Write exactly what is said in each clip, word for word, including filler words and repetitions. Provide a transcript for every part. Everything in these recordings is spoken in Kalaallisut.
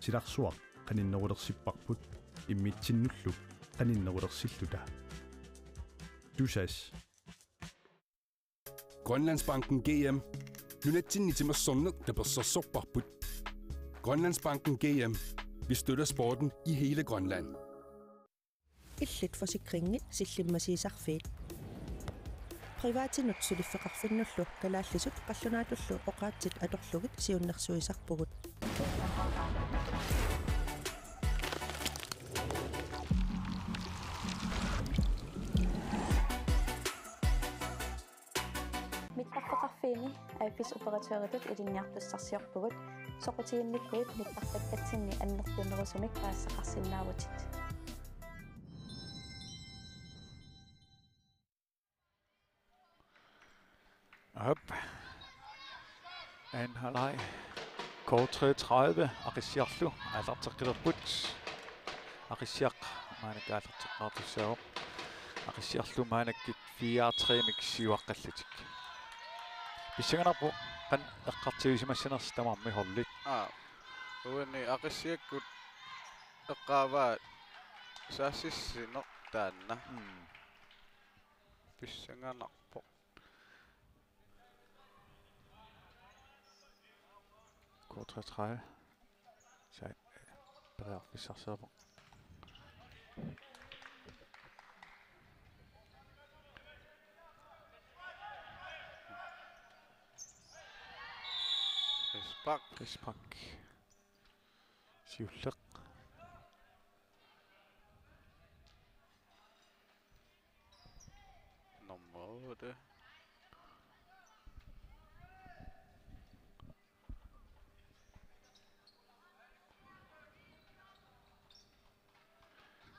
Silarsuaq qaninnerulersipparput immitsinnullu qaninnerulersilluta. Tusass. Grønlandsbanken G M. Nunatsinni timersorneq tapersersorparput. Grønlandsbanken G M. Vi støtter sporten i hele Grønland. Illit Forsikringi sillimmasiisarfiit. Privatinut suliffeqarfinnullu kalaallisut qallunaatullu oqaatsit atorlugit siunnersuisarpugut. Mittarfeqarfiini A F S operatøritut ilinniartussarsiorpugut, soqutiginnikkuit mittartakkatsinni annertunerusumik paasisaqarsinnaavutit. Aap. Anden halvleg. K treogtredive, Aqissiarlu aallarteqqilerput. Aqissiaq maannakkut aallarteqqaartussaavoq. Aqissiarlu maannakkut fire tre-mik siuaqqallutik. Pissanganarpoq qanoq eqqartuisimassanersoq tamarmik holdit. Aa. Uani Aqissiakkut eqqaavaa saassussineq taanna. Mm. Pissanganarpoq. K treogtredive. Sai, periarfissarsiorpoq. Frispark. Frispark. Siulleq. Nummer otte.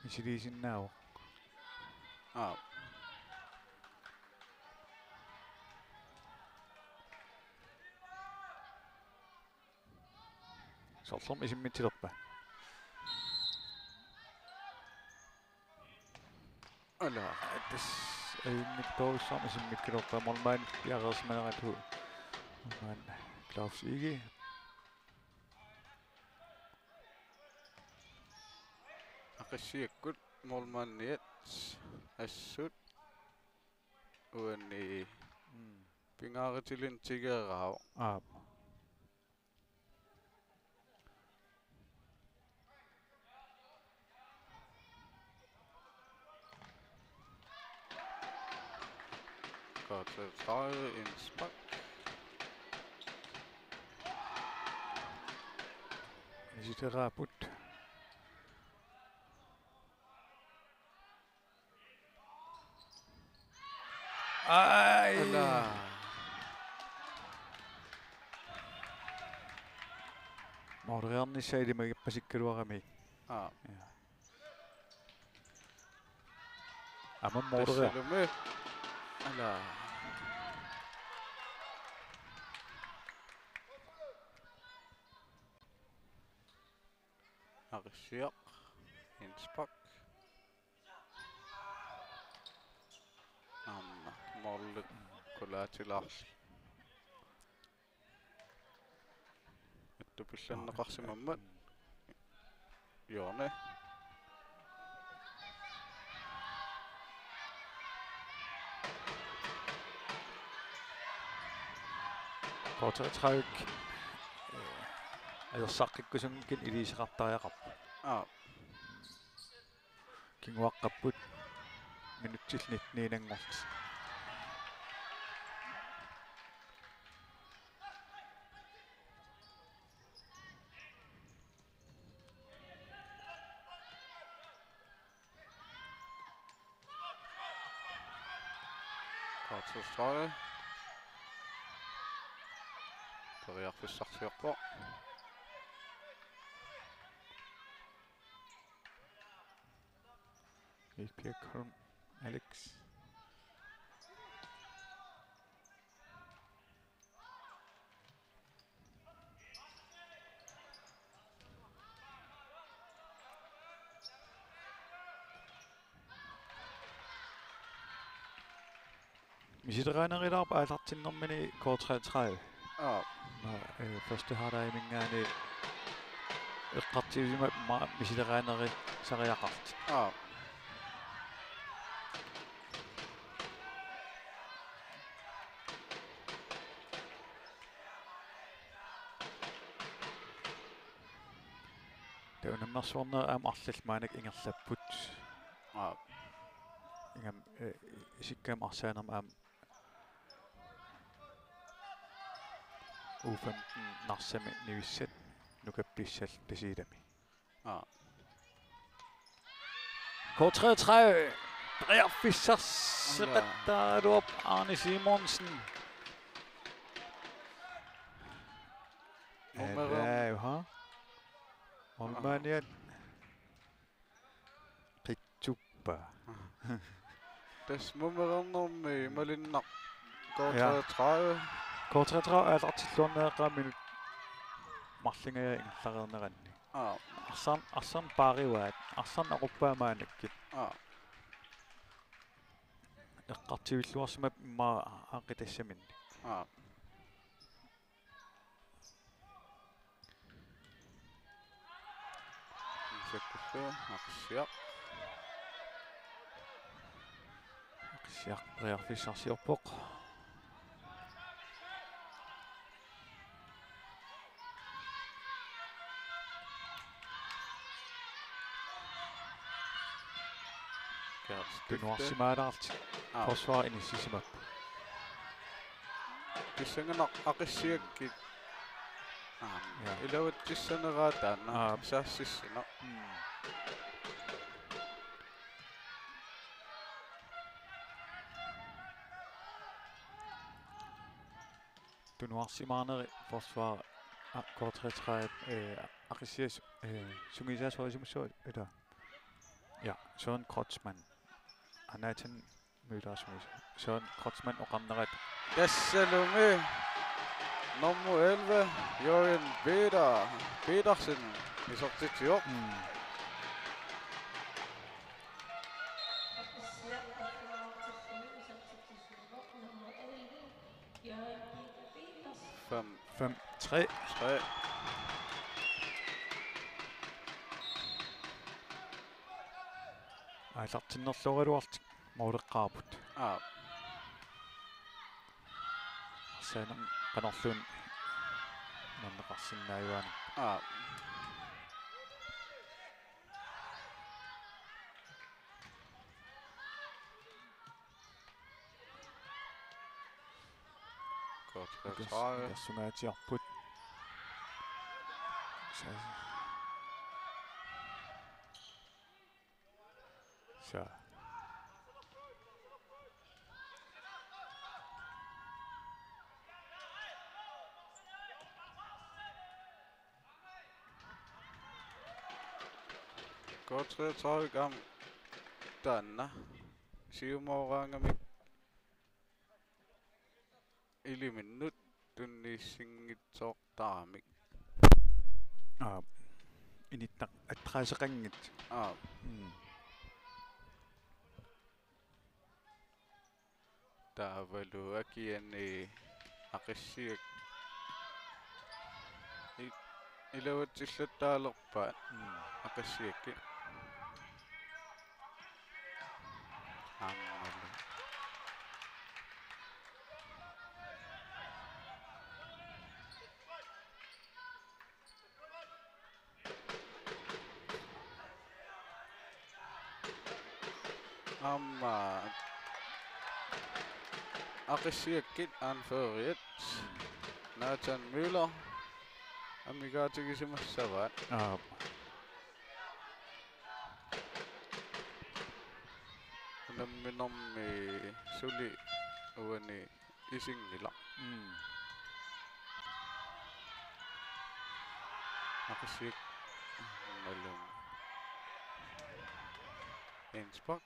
Misiliisinnaavoq. Aa. Soorlumi isimmitsilerpa? Ala. Tassa ajunngitsoorujussuarmik isimmikkaluarpaa, målmandi piareersimaneratu. Målmand Claus Egede. Aqissiakkut målmandiat assut uani. Mm. Pingaarutilinnik tigeraavoq. Aap. K treogtredive indspark. Inisiteraapput. Ai. Ala. Måleriarnissaa ilimagippassikkaluarami. Aa. Ja. Aamma måleriar. Tassalumi. Ala. Aqissiaq. Indspark. Aamma målip qulaatilaarluni. Attupillanneqarsimammat. Hjørne. K treogtredive. Øh, ajorsaaqqikkusunngikkunik iliuuseqartariaqarput. Aa. Kinguaqqapput minutsit nitten-iinnanngortut. Kaatsustrøje. Periarfissarsiorpoq. Erik Birkholm, Alex. Misiliinerulaarpoq aallartinnermini K treogtredive. Aa. Nå, øh, første halvlegiminngaanniit eqqartuussimapput immaqa misileraanerusariaqartut. Aap. Taava unammersuarnerit aamma arlallit maannakkut ingerlapput. Aap. Ingammik, eh, isikkamik arsaanermi aamma U femten Narsami nivissat nukappissat Tasiilami. Aap. K treogtredive. Periarfissarsiorpassuarnik Arne Simonsen. Nummer. Error, ha? Målmandip qitsuppa. Tassa mumereernermi malinnaavoq K treogtredive. Ja. K treogtredive aallartilluarneqaaq minut marlunngajak ingerlareerneranni. Aap. Arsarn-, arsarneq paarivaat, arsarneq aquppaat maannakkut. Aap. Eqqartuilluarsimapput immaqa aaqqitassaminnut. Aap. Sakkullu Aqissiaq. Aqissiaq periarfissarsiorpoq. Tunuarsimaalaarlutik. Aap. Forsvar inissisimapput. Pissanganaq Aqissiakkit. Aap. Ja. Ilavutsissaneraa taanna. Aap. Saassissinneq. Mm. Tunuarsimaarneri forsvar, a, K treogtredive, eh, Aqissiaq, eh, sungiusaasoq isumassua ila. Ja, Søren Kreutzmann. Anathan Møller sungiusa-. Søren Kreutzmann oqarnerata. Tassalumi nummer elleve, Jørgen Peter Petersen, isertitsivoq. Mm. Fem. Fem tre. Tre. Aallartinnerlooraluarlutik måleqqaarput. Aap. Arsaanermi qanorluunniit nanneqarsinnaajuaani. Aap. K treogtredive. Tassa, tassungaatsiarput. Sa-, sa-. K treogtredive aamma taanna siumooraangamik iliminnut tunniussinngitsoortaramik. Aap. Inittaq attraaseqanngitsoq. Aap. Mm. Taavalu akiani Aqissiaq i-, ilavutsillattaalerpaat. Mm. Aqissiakkit. Aammalu. Aamma Aqissiakkit anføreriat Nathan Møller amigaatigisimassavaat. Aap. Unamminermi suli uani isinngilaq. Mm. Aqissiaq Malung. Innsbruck.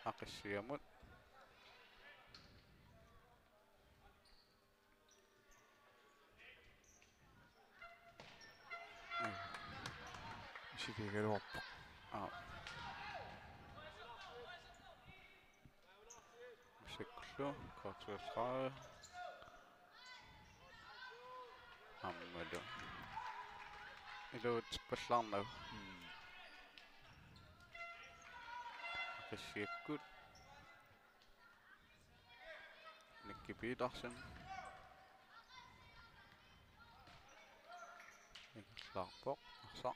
Aqissiamut. Misiligaluarpoq. Aap. Massakkut K treogtredive. Aammalu. iluutsippallaarnagu. Mm. Aqissiakkut. Nicky Petersen. Ingerlaarpoq. Arsaq.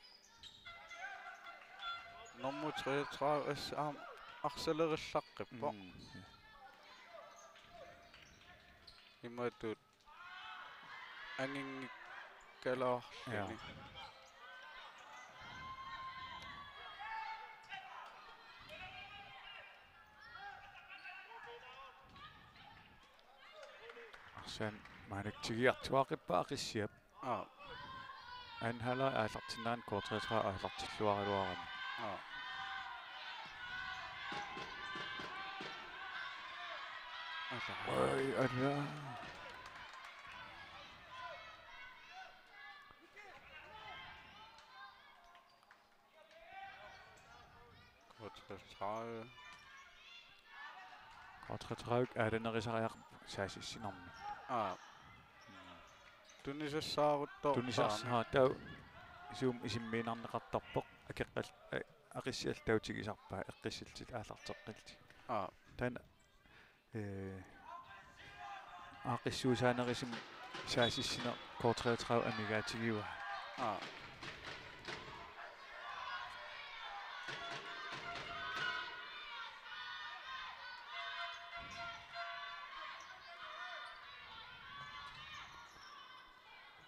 Nummer treogtredive S aam-, arsalerillaqqippoq. Mm. Imatut anginngikkaluarluni. Ja. Arsaq maannakkut tigujuttuaqqippoq Aqissiap. Aa. Anden halvleg aallartinnagu K treogtredive aallartilluaraluarami. Aa. Ala. Oj, ala. K treogtredive. K treogtredive aalanerisariaqarpoq saassussinermi. Aa. Tunisassaaruttorpaami. Tunisassaa taava isum isimmiinnarneqartarpoq akeqqal-, a-, Aqissiallu taava tigusarpaa eqqissillutik aallarteqqillutik. Aa. Taanna Ee, aaqqissuussaanerusumik saassussineq K treogtredive amigaatigivaa. Aa.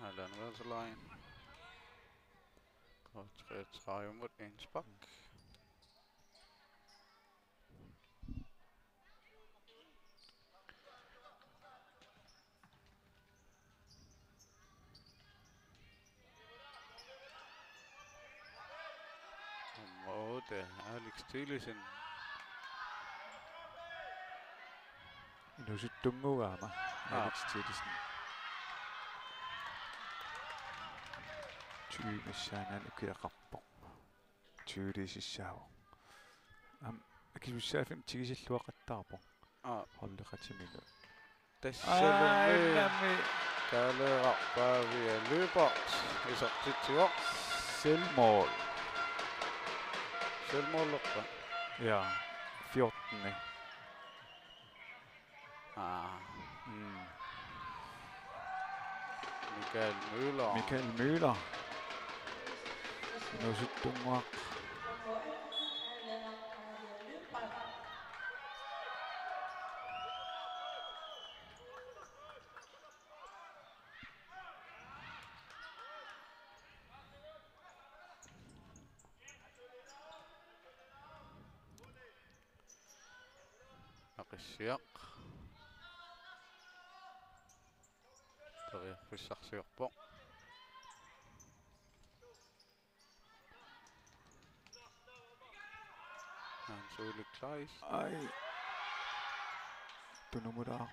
Alan Westerlein. K treogtredive mod indspark. Aamma otte, Alex Thielesen. Inuusuttunnguugaama. Aa. Alex Thielesen. Tyve missaannaani ukiaqarpoq. Tyve sissaavoq. Aamma akisussaaffimmi tigusilluaqattaarpoq. Aa. Holdeqatiminut. Tassalumi. Aa, nammi. Taaleeraq Pavia Lyberth isertitsivoq. Selvmål. Selvmålerpa? Ja, fjorten. Aa. Mm. Michael Møller. Michael Møller. Inuusuttunnguaq. Aqissiaq. Periarfissarsiorpoq. Hans Ole Kleist. Ai. Tunumulaaq.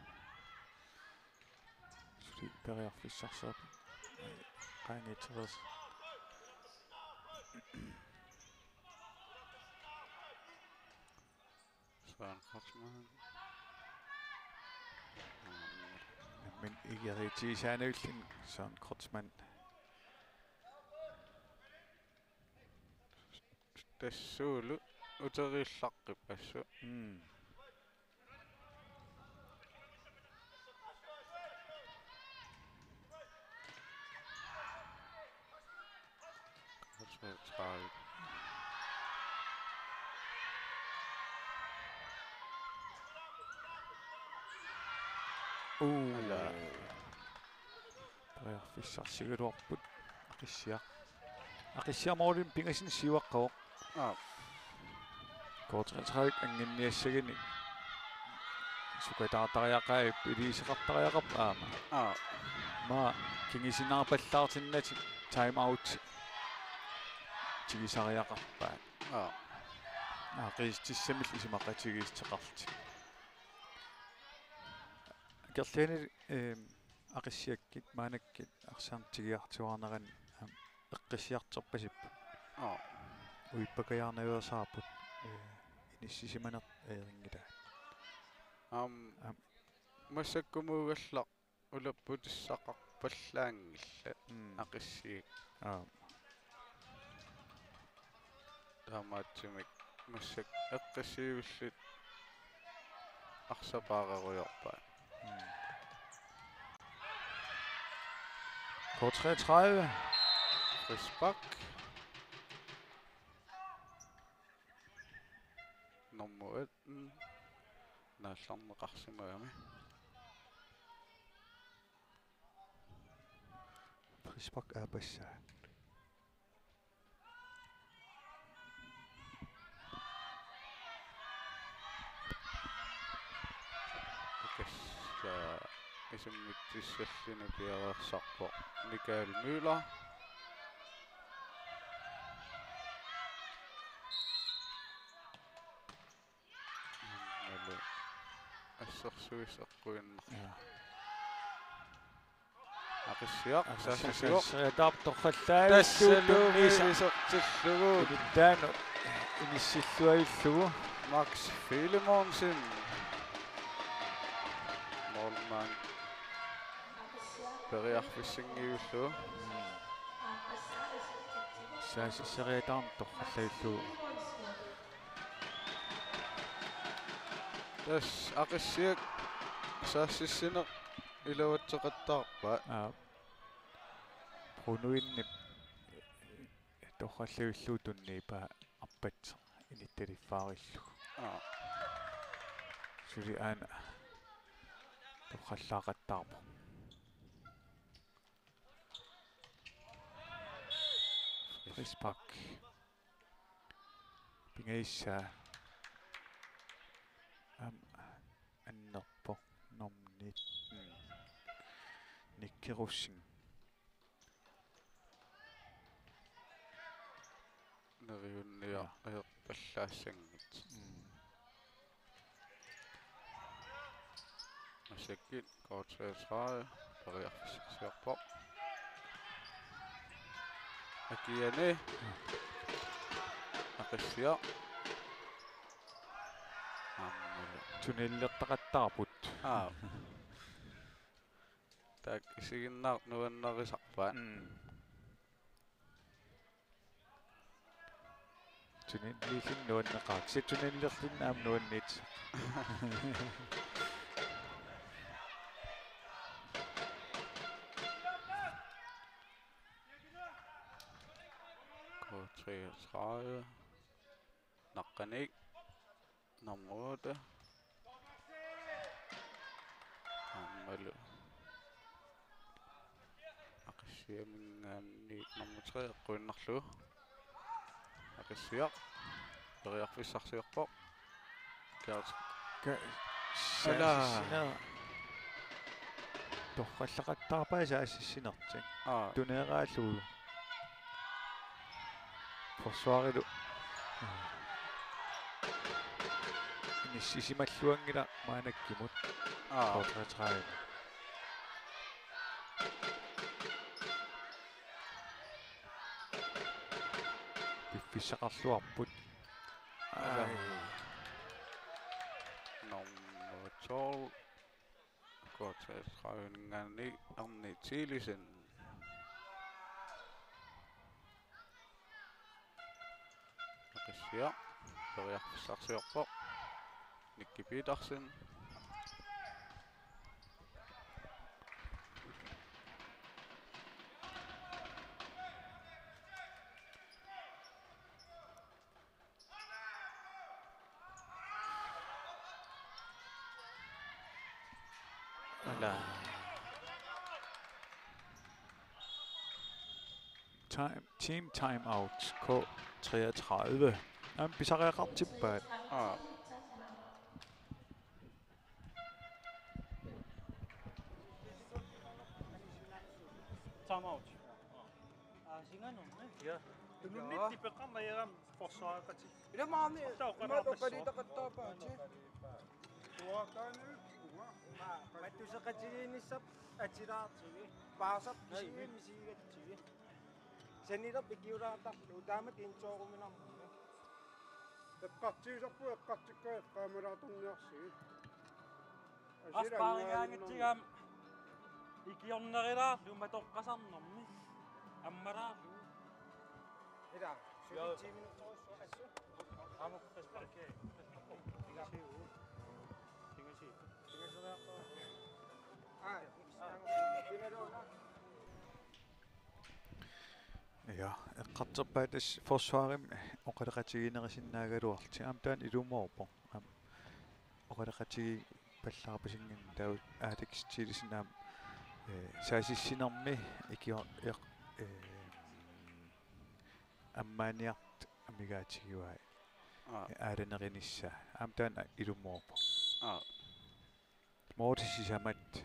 Suli periarfissarsiorpoq. Ai. Qaangiitsereersoq. Søren Kreutzmann. Men ikke rigtig i særlig Søren Kreutzmann. Tassuulu uteriillaqqippassuk. Mm. Tredive. Uh. Ala. Periarfissarsigaluarput Aqissiaq. Aqissiaq målimi pingasuni siuaqqavoq. Aa. K treogtredive anginniassaguni sukataartariaqaat iliuuseqartariaqarput aamma. Aa. Aamma kingusinnaarpallaartinnatik time out tigusariaqarpaat. Aa. Aa, qiissutissamillu isumaqatigiissuteqarlutik. Akerlianili, ehm, Aqissiakkut maannakkut arsaq tigujuttuarnerani, ehm, eqqissiartorpasipput. Aa. Uippakajaarnaveersaarput, eh, inissisimaneq ajorinngilaat. Aam. Aam. Massakkumuugallaq ulapputissaqarpallaanngillat. Mm. Aqissiaq. Aap. Taamaattumik massakkut eqqissivillit arsaq paarerujoorpaat. Mm. K treogtredive. Frispark. Nummer atten. Naallarneqarsimagami. Frispark aappassaa. Tassa isummitsissallini piareersarpoq Michael Møller. Aammalu assersuisseqquinnaq. Ja. Aqissiaq, Aqissiaq saasissuaq. Saasissuaq torrallaarlugu. Tassalu tunniisa. Isertillugu. Ilittaanu inissilluajullugu. Max Filemonsen. Målmand. Periarfissinngillugu. Saasissuaq torrallaarlugu. Tassa Aqissiaq saasissuineq iluatseqattaarpaa. Aa. Brunuinnip torrallaarlugu tunniipaa arpatseq inittaliffaarillugu. Aa. Suli aana torrallaaqattaarpoq. Frispark. Pingajussaq. Aamma annerpoq nummer nitten. Nicky Rosing. Neriunniar-, Ja. Ajorpallaassanngitsoq. Mm. Massakkut K treogtredive periarfissarsiorpoq. Akiani. Aqissiaq. Aammalu. Tunnilleqattaarput. Aa. Taakku isiginnaartut nuannarisarpaat. Mm. Tunnillilluunniit nuanneqaaq. Kisianni tunnillerlunga aamma nuanniit. K treogtredive. Naqqaniit. Nummer otte. Aammalu. Aqissiaminngaanniit nummer tre eqquinnarlugu. Aqissiaq. Periarfissarsiorpoq. Kjært. Ka-, Ala. Saasissuaq. Torrallaqattaarpaa saasissuinertik. Aa. Tuneeraallugu. Forsvarilu. Inissisimalluanngilaq maannakkut. Aa. K treogtredive. Piffissaqarluarput. Ala. Ai. Nummer tolv. K treogtredive-minngaanniit Arne Thielesen. Aqissiaq. Periarfissarsiorpoq. Nicky Petersen. Ala. Time, team time out, K treogtredive. Aamma pisariaqartippaat. Aa. Time out. Aa, singanun, eh? Ja. Tununnitti peqqamma iram forsvaraqati. Ila maani, Tau, imaat qanartassuaq. Oqaliitaqattaarpaat. Tuaqaanut, uanga. Ma, mattuseqatigiinnissap atilaartigi. Paasap, ai, kisianni misigigatsigu. Sanilerput ikiulaartarlugu, taamatut indsooruminarnermi. Eqqartuisarput eqqartukkagut eqqaamalaartorniarsigit. Arsaq paarigaangatsigit aamma ikiornerilaarlugu matoqqasarnermi. Ammalaarlugu. Ja, eqqartorpaat tassa forsvarimi oqaloqatigiinnerusinnaagaluarlutik. Aamma taanna ilumoorpoq. Aamma oqaloqatigiippallaarpasinngin taava Alex Thielsen aamma, eh, saasissinermi ikior-, eq-, eh, ammaaniartut amigaatigivai. Aa. Aalanerinissaa. Aamma taanna ilumoorpoq. Aa. Målip sisamat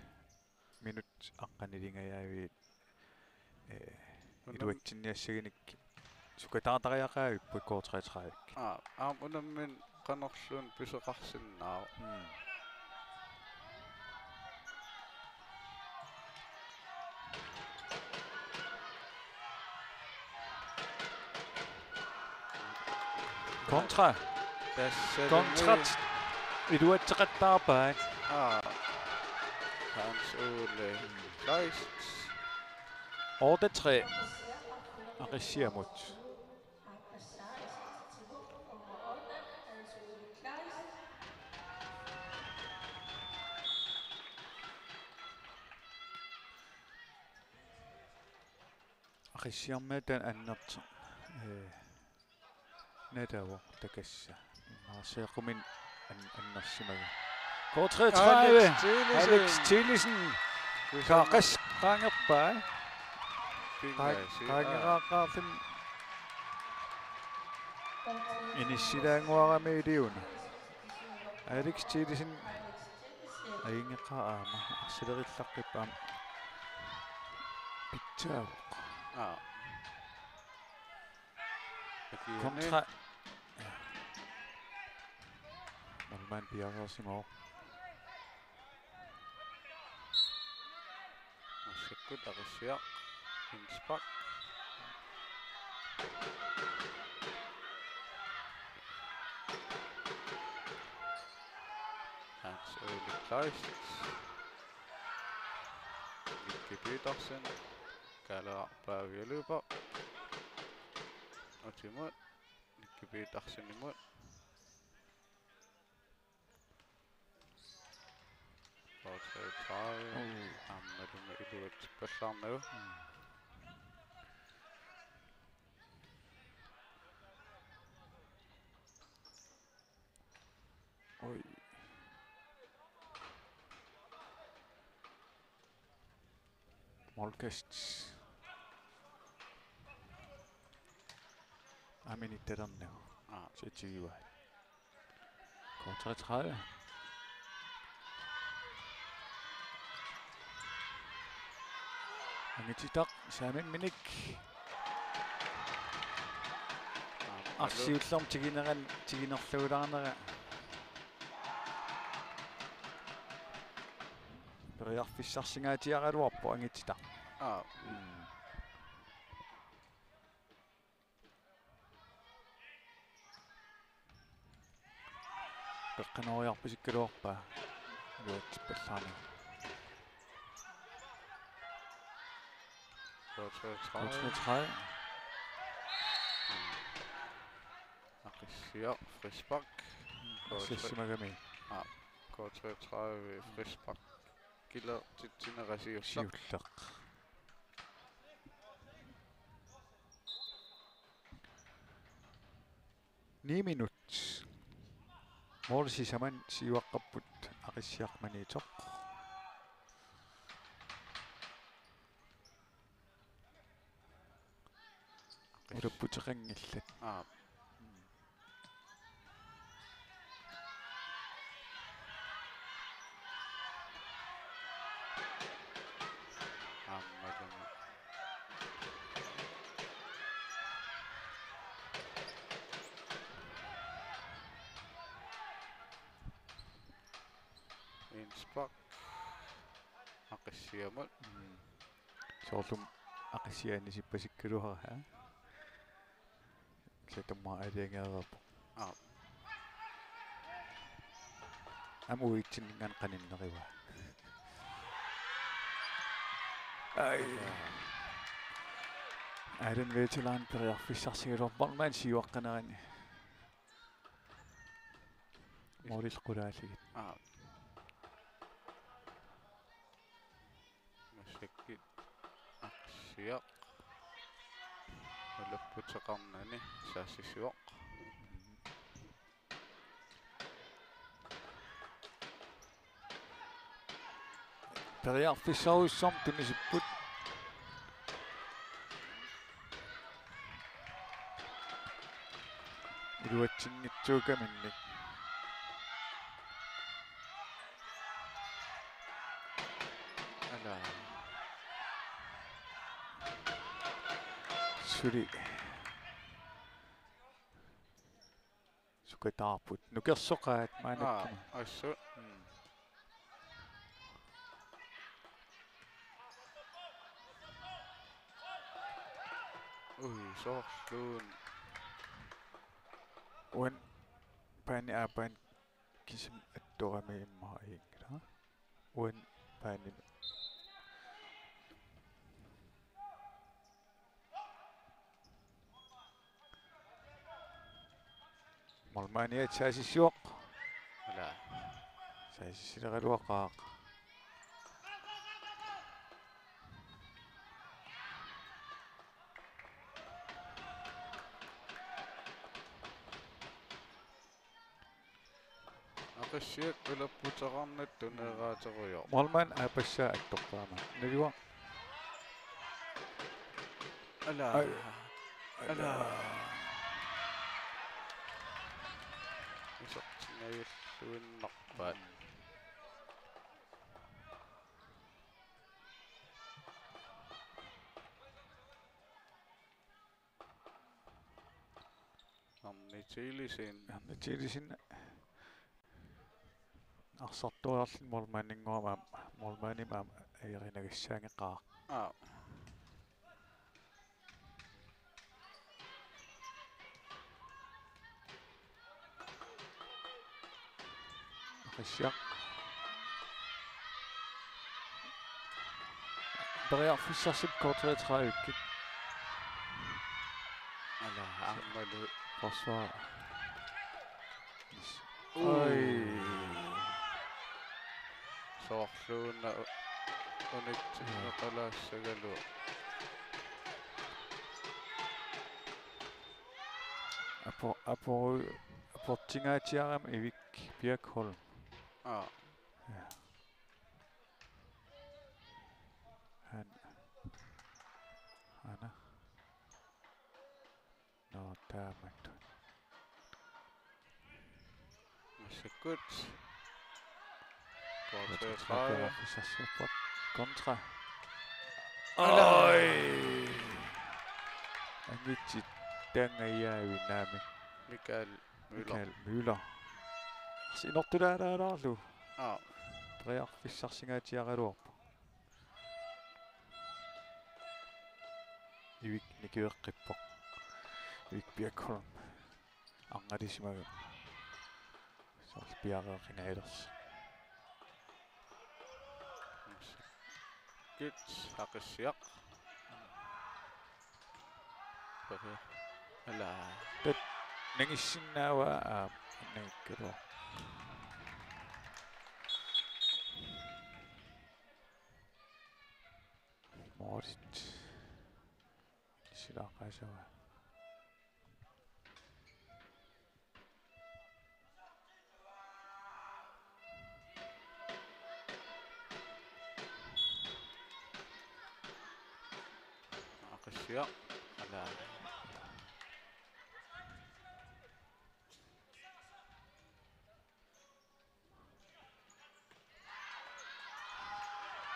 minut aqqanilingajaviit, eh, una- iluatsinniassaginikkit sukataartariaqavipput K treogtredive. Aa, aamma unammineq qanorluunniit pisoqarsinnaavoq. Mm. Kontra. Tassami. Kontrat iluatseqattaarpaat. Aa. Hans Ole Kleist. Otte tre. Aqissiamut. Aqissiarmiut taanna annertu-, eh, nataavoq takassa. Immaqa seeqqumin an-, annersimavoq. K treogtredive. Alex Thielsen. Alex Thielsen. Kusanaq. Kaaqas qaangerpaa. Pingaasi. Qaang-, qaangeraaqaarluni. Inissilaannguarami iliuna. Alex Thielsen. Ajunngeqaaq aamma. Arsalerillaqqippoq aamma. Pitsaavoq. Aa. Akiani. Kontra. Målmand piareersimavoq. Massakkut Aqissiaq. Indspark. Hans Ole Kleist. Miki Petersen. Kaaleeraq Paavialuup. Utimut. Miki Petersenimut. K treogtredive. Oh. Aammalumi iluatsippallaarnagu. Mm. Oj. Målkast. Aamma inittarneq. Aa. Seksogtyve. K treogtredive. Angitittaq saamimminik. Aamma. Arsiullermik tigineran-, tiginerlugulaarnera. Periarfissarsingaatsiaraluarpoq Angitittaq. Aa. Mm. Qeqqanooriarpasikkaluarpaa. Iluatsippallaarnagu. K treogtredive. K treogtredive. Aqissiaq frispark. K tre-, assisimagami. Aa, K treogtredive frispark. Killer titsinera siulleq. Siulleq. Ni minut. Målip sisamat siuaqqapput Aqissiaq Maniitsoq. Ulapputeqanngillat. Aap. Aammalumi. Indspark. Aqissiamut. Mm. Soorlu Aqissiaq anisippassikkaluarpaa. Kisianni aalajangeerpoq. Aap. Aamma uitsinningan qaninnerivaa. Ai. Allan Veteran periarfissarsigaluarpoq, målmand siuaqqanerani. Målillu qulaallugit. Aa. Massakkut Aqissiaq. Ulapputeqarnani saassussivoq. Periarfissarujussuarmik tunisipput. Iluatsinngitsuukaminnik. Ala. Suli. Sukataarput. Nukersoqaat maannakkut. Aa, assut. Mm. Ui, soorluuna. Uani paani aappaani kisimi attorami immaqa inngila. Uani paani. Målmandiat saassussivoq. Ala. Saassussileraluaqaaq. Aqissiaq ulapputeqarnata tuneeraaterujoq. Målmand aappassaa attorpaama. Naluara. Ala. Ai. Ala. Ala. Isertingajulluinnarpaat. Arne Thielesen. Arne Thielesen. Arsartuaarluni målmandinnguama, målmandimut aamma ajorinagassaangeqaaq. Aa. Aqissiaq. Periarfissarsivoq K treogtredive-kkut. Ala, aammalu. Forsvar. Ui. Oi. Soorluuna u-, unitsinneqalaassagaluaq. Apo-, apo-, aportingaatsiarami Ivik Birkholm. Aa. Ja. Han. Ana. Nå, taamatut. Massakkut. K treogtredive. Periarfissarsiorpoq. Kontra. Ala. Oj! Angitsit tangajaavi naami. Michael Møller. Michael Møller. Sinortulaalaalaarlu. Aa. Periarfissarsinngaatsiaraluarpoq. Ivik nikiveqqippoq. Ivik Birkholm. Arnalisimagu. Soorlu piareeqqingajalersoq. Kits Aqissiaq. Ala. Tat nangissinnaavaa, aa, nangikkaluaq. Moorit. Silaaqaasavaa. Aqissiaq. Ala.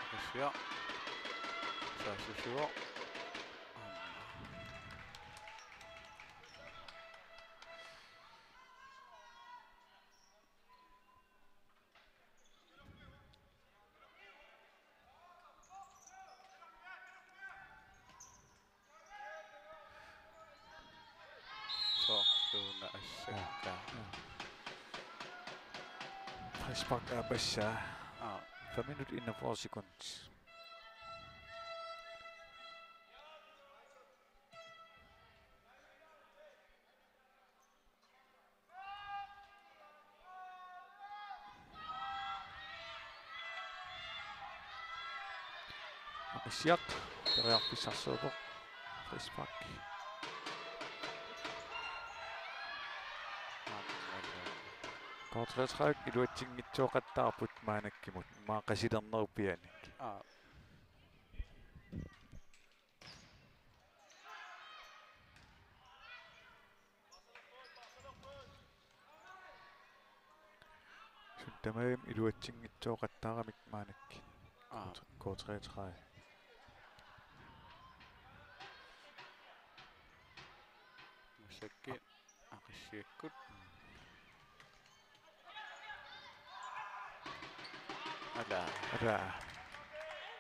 Aqissiaq. Saassussivoq. Soorluuna assakka. Ja, ja. Frispark aappassaa. Aa. Fem minut enogfyrre sekund. Aqissiaq periarfissarsiorpoq. Frispark. K treogtredive iluatsinngitsooqattaarput maannakkut, immaqa qasilernerup pianik. Aa. Suna tamarmi iluatsinngitsooqattaaramik maannakkut. Aa. K treogtredive. Massakkut Aqissiakkut. Ala. Ala.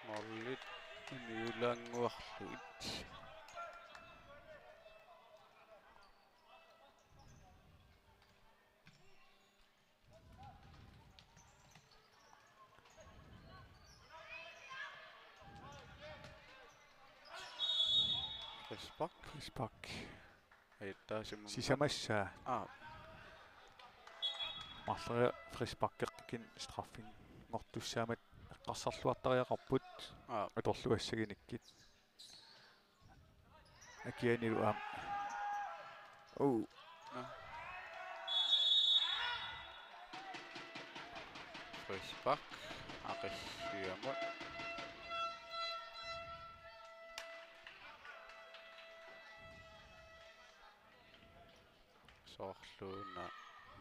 Målit uniulaannguarlugit. Frispark. Frispark. Ajuttaasimammat. Sisamassaa. Aa. Marloriaq frisparkeqqikkuni straffinngortussaammat eqqarsarluartariaqarput. Aa. Atorluassaginikkit. Akianilu aamma. Uu. Nå. Frispark. Aqissiamut. Soorluuna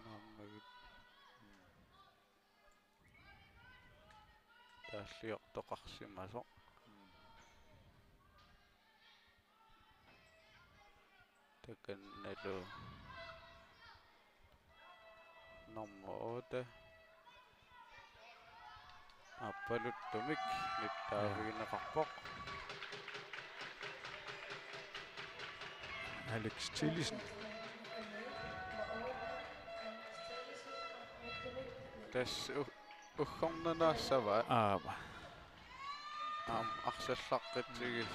naammagit. Taalliortoqarsimasoq. Takannalu nummer otte. Aappaluttumik nittaavigineqarpoq. Alex Thielsen. Tassa u-, uggornanaassavaat. Aap. Aamma arsallaqqitsigis.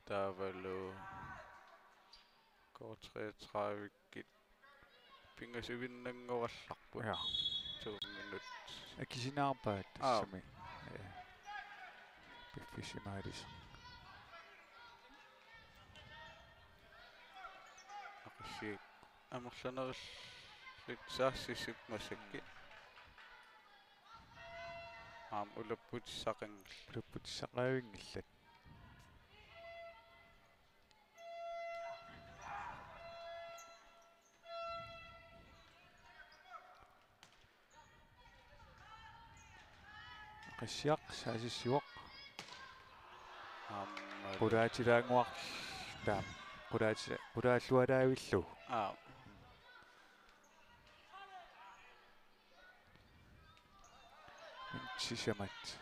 Taavalu K treogtredive-kkut pingasuinnanngorallarput. Ja. To minut. Akisinaarpaat. Aa. Tassami. Ja. Piffissaq imaalisoq. Aqissiaq amerlanerillutik saassisut massakkut. Aamma ulapputissaqanngillat. Ulapputissaqavinngillat. Aqissiaq saasissivoq. Aamma. Qulaatilaannguaq taam. Qulaati-, qulaallualaavillu. Aa. Sisamat.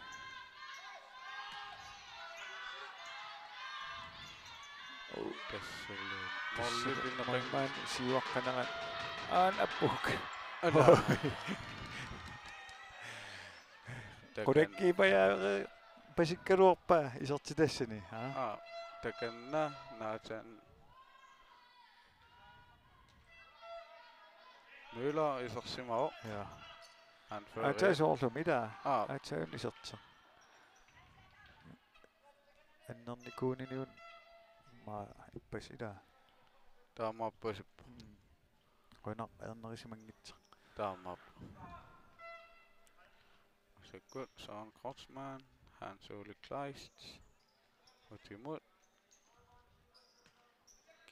Oh, tassalu. Tassalu. Målmand siuaqqanera. Aana appuk. Ala. Takan- Qulakkiipajaareerpasikkaluarpaa isertitassani, aa? Aa, takanna Nathan Møller isersimavoq. Ja. Anfører. Aatsaat soorlumi ilaa. Aa. Aatsaat isertitaq. Annernikuuniniun maa ippassaq ilaa. Taamaappasippoq. Mm. Qujanaq ernerisimanngitsoq. Taamaappoq. Massakkut Søren Kreutzmann, Hans Ole Kleist. Utimut.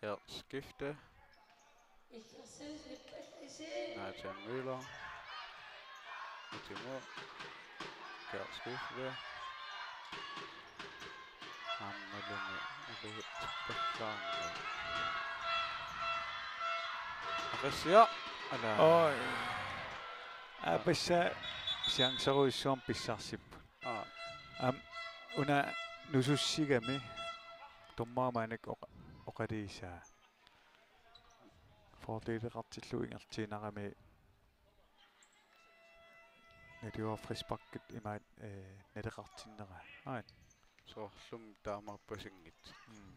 Gert Skifte. Nathan Møller. Utimut. Gert Skifte. Aammalumi uluit tippallaarneq. Aqissiaq. Ala. Oi. Aa, passa chancerujussuarmik pissarsipput. Aa. Aamma una nusussigami dommerimik oqa-, oqaluusaa. Fordeleqartillugu ingerlaannarami naluara frisparkit imaat, eh, naleqartinnera. Aat. Soorlumi taamaappasinngitsoq. Mm.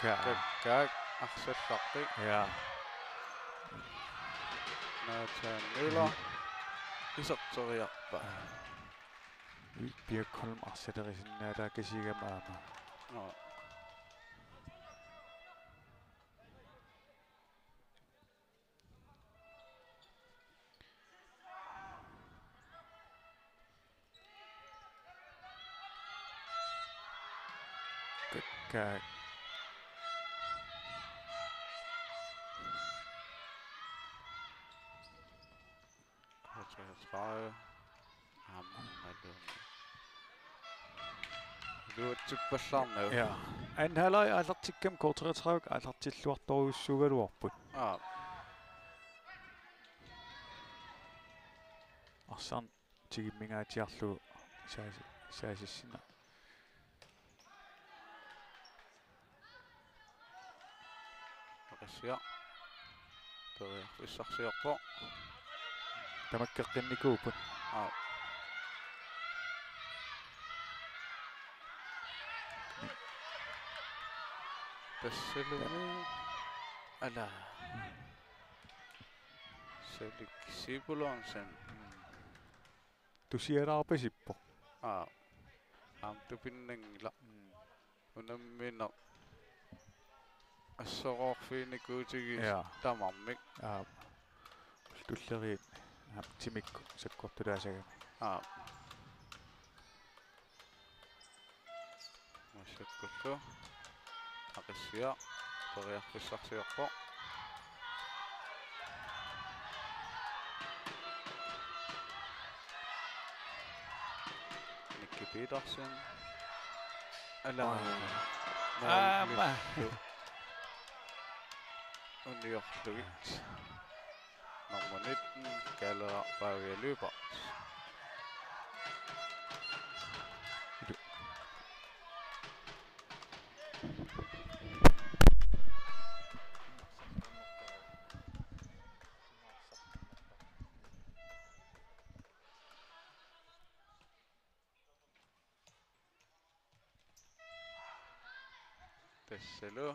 Ka-, Kakkaak arsallarpik. Ja. Nathan Møller. Mm. Iserteriarpaa. Birkholm arsalerisinnaalaaqqissigama aamma. Aa. Kakkaak. K treogtredive. Aamma. Iluatsippallarnagu. Ja. Anden halvleg aallartikkama K treogtredive aallartilluartorujussuugaluarput. Aa. Arsaq tigummingaatsiarlugu saas-, saasissinna. Aqissiaq. Periarfissarsiorpoq. Tamakkeqqinnikuupput. Aa. Tassalumi. Ala. Salik Sibulonsen. Tusialaarpasippoq. Aa. Aamma tupinnanngilaq. Mm. Unammineq assoroorfiginikuutigisi. Ja. Tamarmik. Aap. Tulleriit. Aap, timikkut sakkortulaassagamik. Aap. Massakkullu. Aqissiaq. Periarfissarsiorpoq. Nicky Petersen. Ala. Aa. Målmillu. Aamma. Uniorlugit. Nummer nitten, Kaaleeraq Pavia Lyberth. Tassalu.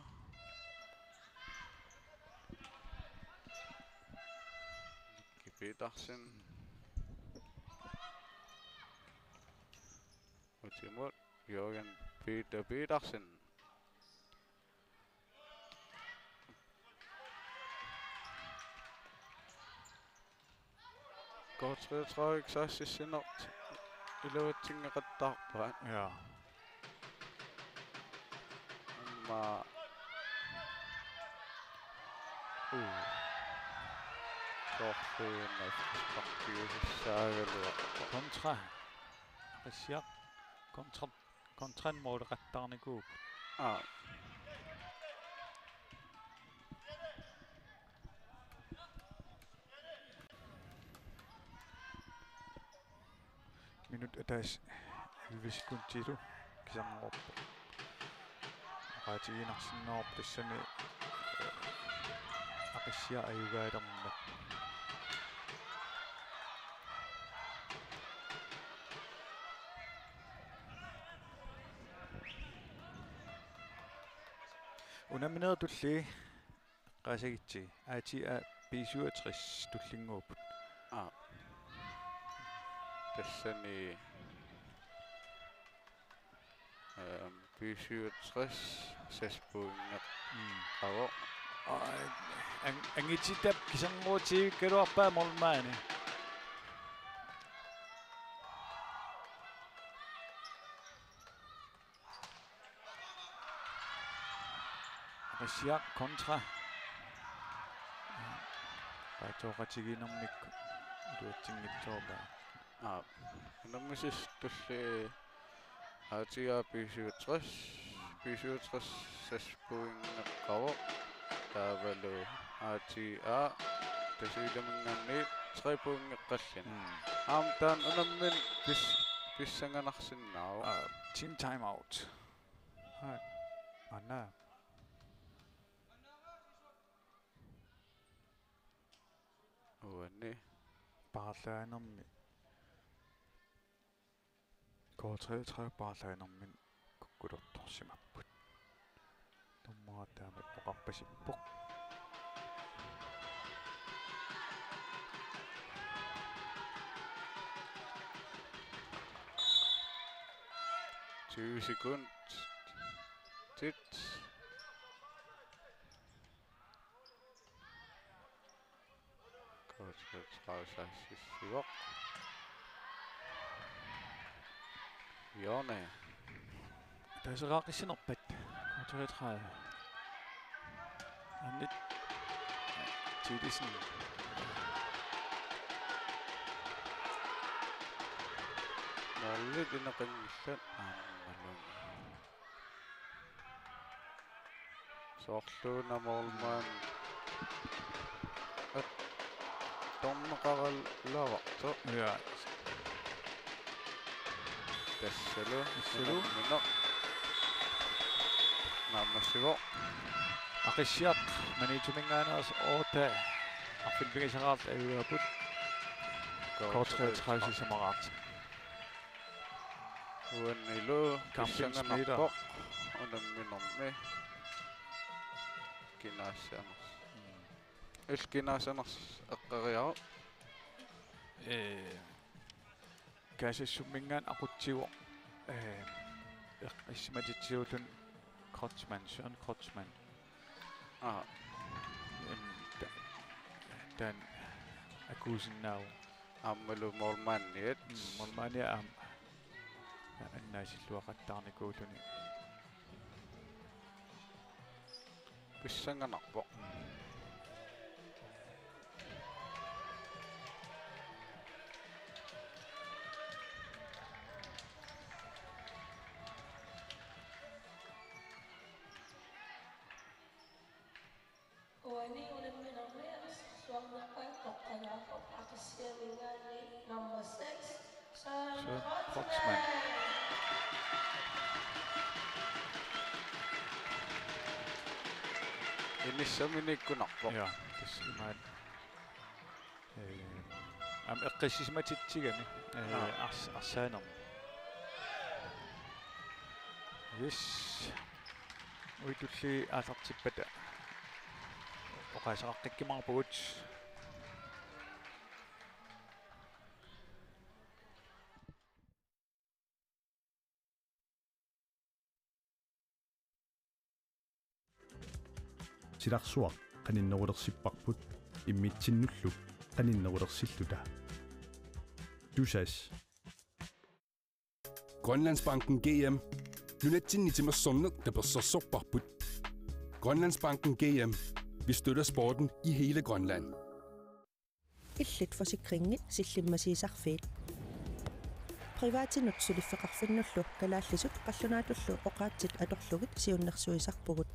Nicky Petersen. Utimut Jørgen Peter Petersen. K treogtredive saasissinneq iluatsinngeqattaarpaat. Ja. Aamma. Uu. Soorluuna sparkiusassaagaluarpoq. Kontra. Aqissiaq. Kontra. Kontra måleqattaarnikuupput. Aa. Minut ataaseq elleve sekundilu kisinngoruvoq. Oqaatigiinnarsinnaavoq tassani, eh, Aqissiaq ajugaalermat. Unamminerit tulliit eqqaasagitsigit. A T A B syvogtres tullinnguupput. Aa. Tassani, ehm, B syvogtres seks pointi. Mm. Avo. Aa, an-, angititat kiserngorutigikkaluarpaat målmandi. Aqissiaq kontra. Paatooqatigiinnermik iluatsinngitsoorpaa. Aa, unammisissutulli A T A B syvogtres, B syvogtres seks pointeqqavoq. Taavalu A T A Tasiilaminngaanniit tre pointeqqalluni. Mm. Aamma taanna unammineq pis-, pissanganarsinnaavoq. Aa, team timeout. Aa, anna. Uani. Paarlaanermi, K treogtredive paarlaanermi kukkulertorsimapput. Dommeri taama oqarpasippoq. Tyve sekund. Tit. K treogtredive saassussivoq. Hjørne. Taseraaqissinerpat. K treogtredive. Annit Thielesen. Målip ineqanngillat aammalu. Soorluuna målmand attorneqaraluartoq. Ja. Tassalu. Tassalu. Unammineq. Naammassivoq. Aqissiaq Maniitsuminngaanneersoq otte. Arfineq-pingasoriarluta ajugaapput. K treogtredive sisamaraat. Uanilu Kampin pissanganarpoq. Smider. Unamminermi. Kinaassanersoq. Mm. Illit kinaassanersoq eqqoriaruk. Ee, Kaassassumminngaanniit aqutsivoq. Ee, eq-, issimatitsiulluni Kreutzmann, Søren Kreutzmann. Aa. Em, ta-, taanna akuusinnaavoq. Aammalu målmandiat. Mm, målmandiat aamma annaasilluaqattaarnikuulluni. Pissanganarpoq. Uani unamminermi arsarsuarnerpaat toqqagaavoq Aqissiaminngaanniit number six, Søren Kreutzmann. Inissaminikkunarpoq. Ja, tassa imaat. Ee, aamma eqqissisimatitsigami, ee, aa, ars-, arsaanermi. Yes. Uagut tulliani aallartippata oqaaseqaqqikkumaarpugut. Silarsuaq qaninnerulersipparput imminnullu qaninnerulersilluta. Tusass. Grønlandsbanken G M. Nunatsinni timersorneq tapersersorparput. Grønlandsbanken G M. Vi støtter sporten i hele Grønland. Illit forsikringit sillimmasiisarfiit. Privatinut suliffeqarfinnullu kalaallisut qallunaatullu oqaatsit atorlugit siunnersuisarpugut.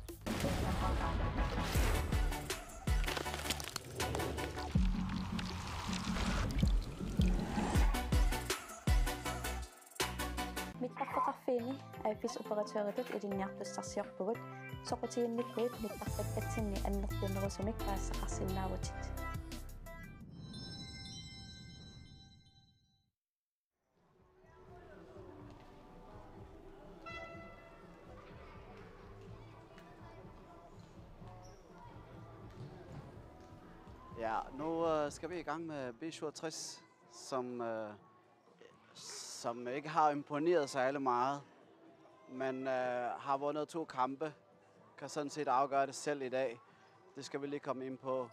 Mittarfeqarfiini A F S-operatøritut ilinniartussarsiorpugut, soqutiginnikkuit mittartakkatsinni annertunerusumik paasisaqarsinnaavutit. Ja, nu øh, skal vi i gang med B syvogtres, som, øh, som ikke har imponeret særlig meget, men øh, har vundet to kampe, kan sådan set afgøre det selv i dag. Det skal vi lige komme ind på.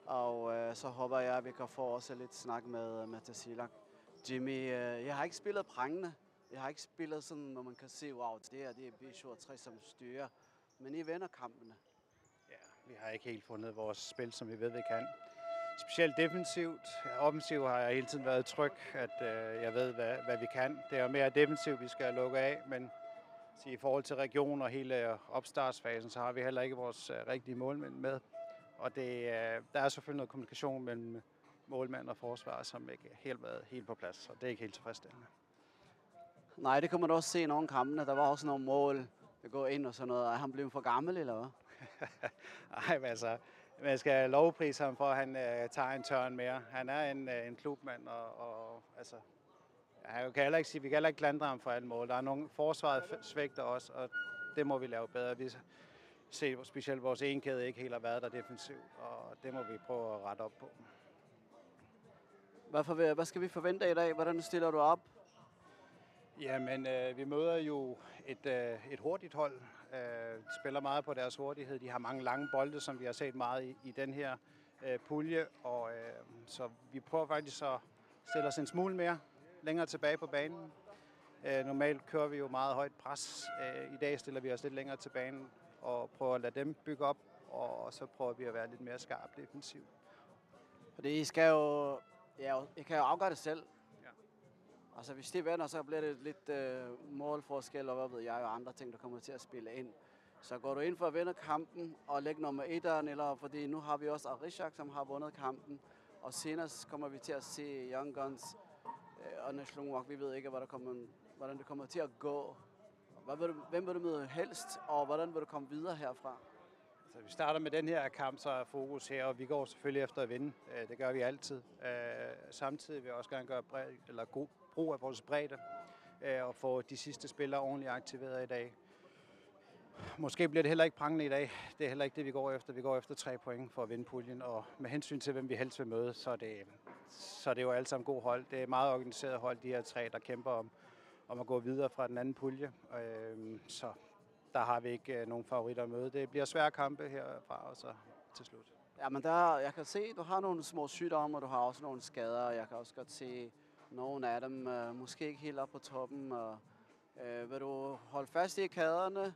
Og øh, så håber jeg, at vi kan få også lidt snak med, med Tasiilaq. Jimmy, øh, jeg har ikke spillet prangende. Jeg har ikke spillet sådan, hvor man kan se, wow, det her det er B syvogtres, som styrer. Men I vender kampene. Ja, vi har ikke helt fundet vores spil, som vi ved, vi kan. Specielt defensivt. Offensivt har jeg hele tiden været tryg, at øh, jeg ved, hvad, hvad vi kan. Det er mere defensivt, vi skal lukke af, men sige, i forhold til region og hele øh, opstartsfasen, så har vi heller ikke vores øh, rigtige målmænd med. Og det, øh, der er selvfølgelig noget kommunikation mellem målmand og forsvar, som ikke helt har været helt på plads, og det er ikke helt tilfredsstillende. Nej, det kunne man også se i nogle af kampene. Der var også nogle mål, der går ind og sådan noget. Er han blevet for gammel, eller hvad? Nej, men altså, Man skal lovprise ham for, at han øh, tager en tørn mere. Han er en, øh, en klubmand, og, og altså, han kan heller ikke sige, vi kan heller ikke klandre ham for alle mål. Der er nogle, forsvaret f- svigter os, og det må vi lave bedre. Vi ser specielt, vores ene kæde ikke helt har været der defensivt, og det må vi prøve at rette op på. Hvad, for, hvad skal vi forvente i dag? Hvordan stiller du op? Jamen, øh, vi møder jo et, øh, et hurtigt hold. Øh, de spiller meget på deres hurtighed. De har mange lange bolde, som vi har set meget i, i den her øh, pulje. Og øh, så vi prøver faktisk at stille os en smule mere længere tilbage på banen. Øh, normalt kører vi jo meget højt pres. Øh, I dag stiller vi os lidt længere til banen og prøver at lade dem bygge op, og så prøver vi at være lidt mere skarp defensivt. Fordi I skal jo, ja, I kan jo afgøre det selv. Ja. Altså hvis de vinder, så bliver det lidt øh, målforskel, og hvad ved jeg, og andre ting, der kommer til at spille ind. Så går du ind for at vinde kampen og lægge nummer etteren, eller fordi nu har vi også Arishak, som har vundet kampen, og senest kommer vi til at se Young Guns øh, og National Walk. Vi ved ikke, hvad der kommer, hvordan det kommer til at gå. Hvad vil du, hvem vil du møde helst, og hvordan vil du komme videre herfra? Så vi starter med den her kamp, så er fokus her, og vi går selvfølgelig efter at vinde. Øh, Det gør vi altid. Øh, Samtidig vil jeg også gerne gøre bred, eller god brug af vores bredde øh, og få de sidste spillere ordentligt aktiveret i dag. Måske bliver det heller ikke prangende i dag. Det er heller ikke det, vi går efter. Vi går efter tre point for at vinde puljen, og med hensyn til, hvem vi helst vil møde, så er det, så er det jo alle sammen gode hold. Det er et meget organiseret hold, de her tre, der kæmper om, om at gå videre fra den anden pulje. Øhm, så der har vi ikke øh, nogen favoritter at møde. Det bliver svære kampe herfra og så til slut. Ja, men der, jeg kan se, du har nogle små sygdomme, og du har også nogle skader, og jeg kan også godt se nogle af dem, øh, måske ikke helt op på toppen. Og, øh, vil du holde fast i kæderne?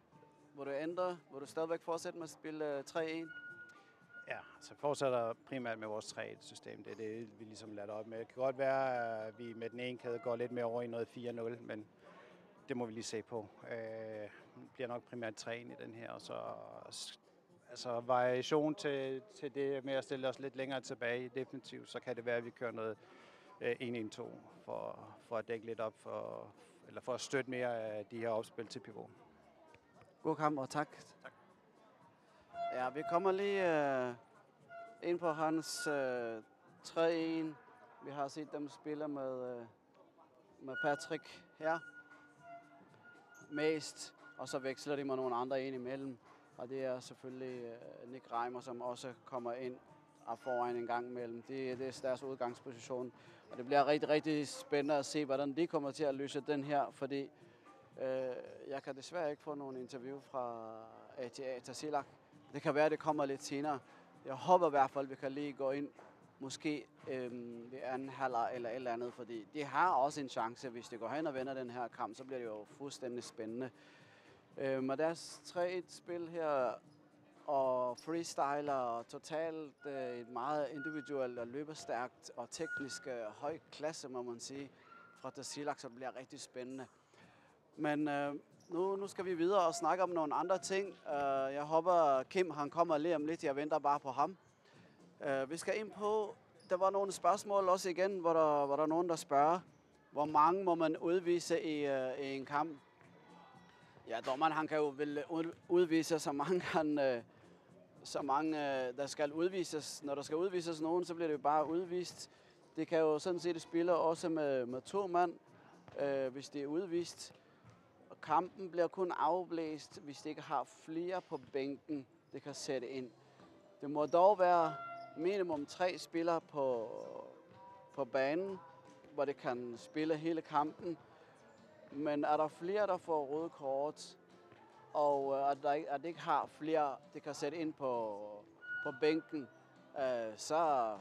Vil du ændre? Vil du stadigvæk fortsætte med at spille øh, tre en? Ja, så fortsætter primært med vores tre et-system. Det er det, vi ligesom lader op med. Det kan godt være, at vi med den ene kæde går lidt mere over i noget fire nul, men det må vi lige se på. Øh, det bliver nok primært tre en i den her, og så s- altså variation til, til det med at stille os lidt længere tilbage i defensivt, så kan det være, at vi kører noget øh, en en to for, for at dække lidt op for, eller for at støtte mere af de her opspil til pivot. God kamp, og tak. Tak. Ja, vi kommer lige øh, ind på hans øh, tre en. Vi har set dem spille med, øh, med Patrick her mest, og så veksler de med nogle andre ind imellem. Og det er selvfølgelig øh, Nick Reimer, som også kommer ind og foran en gang imellem. Det, det er deres udgangsposition. Og det bliver rigtig, rigtig spændende at se, hvordan de kommer til at løse den her, fordi øh, jeg kan desværre ikke få nogen interview fra A T A Tasiilaq. Det kan være, at det kommer lidt senere. Jeg håber i hvert fald, vi kan lige gå ind, måske øhm, ved anden halvleg eller et eller andet, fordi de har også en chance. Hvis de går hen og vinder den her kamp, så bliver det jo fuldstændig spændende. Øhm, og deres tre et-spil her, og freestyler, og totalt øh, et meget individuelt og løbestærkt og teknisk øh, høj klasse, må man sige, fra Tasiilaq, så det bliver rigtig spændende. Men øh, nu, nu skal vi videre og snakke om nogle andre ting. Øh, jeg håber, Kim han kommer lige om lidt. Jeg venter bare på ham. Øh, vi skal ind på, der var nogle spørgsmål også igen, hvor der, hvor der er nogen, der spørger, hvor mange må man udvise i, øh, i en kamp? Ja, dommeren han kan jo vel ud- udvise så mange, han, øh, så mange øh, der skal udvises. Når der skal udvises nogen, så bliver det jo bare udvist. Det kan jo sådan set spille også med, med to mand, øh, hvis det er udvist. Og kampen bliver kun afblæst, hvis det ikke har flere på bænken, det kan sætte ind. Det må dog være minimum tre spillere på, på banen, hvor det kan spille hele kampen. Men er der flere, der får røde kort, og øh, at, der ikke, at det ikke har flere, det kan sætte ind på, på bænken, øh, så,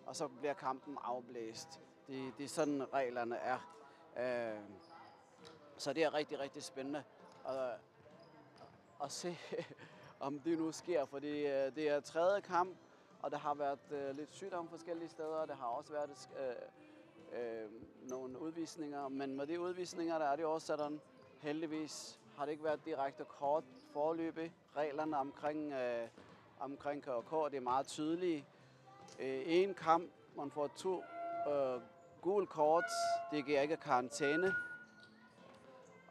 og så bliver kampen afblæst. Det, det er sådan, reglerne er. Øh, så det er rigtig, rigtig spændende at, at se, om det nu sker, fordi øh, det er tredje kamp, og der har været øh, lidt sygdom forskellige steder, og der har også været øh, øh, nogle udvisninger, men med de udvisninger, der er det jo også sådan, heldigvis har det ikke været direkte kort forløbig. Reglerne omkring, øh, omkring K R K, det er meget tydelige. Øh, en kamp, man får to øh, gul kort, det giver ikke karantæne.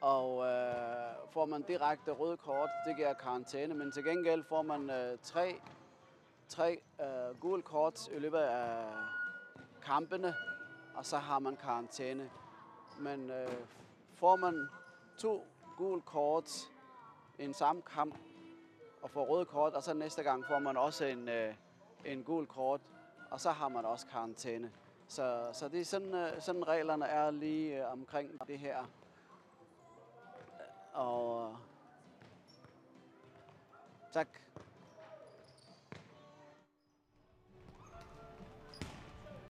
Og øh, får man direkte røde kort, det giver karantæne, men til gengæld får man øh, tre tre øh, gule kort i løbet af kampene, og så har man karantæne. Men øh, får man to gule kort i en samme kamp, og får røde kort, og så næste gang får man også en, øh, en gul kort, og så har man også karantæne. Så, så det er sådan, øh, sådan reglerne er lige øh, omkring det her. Og tak.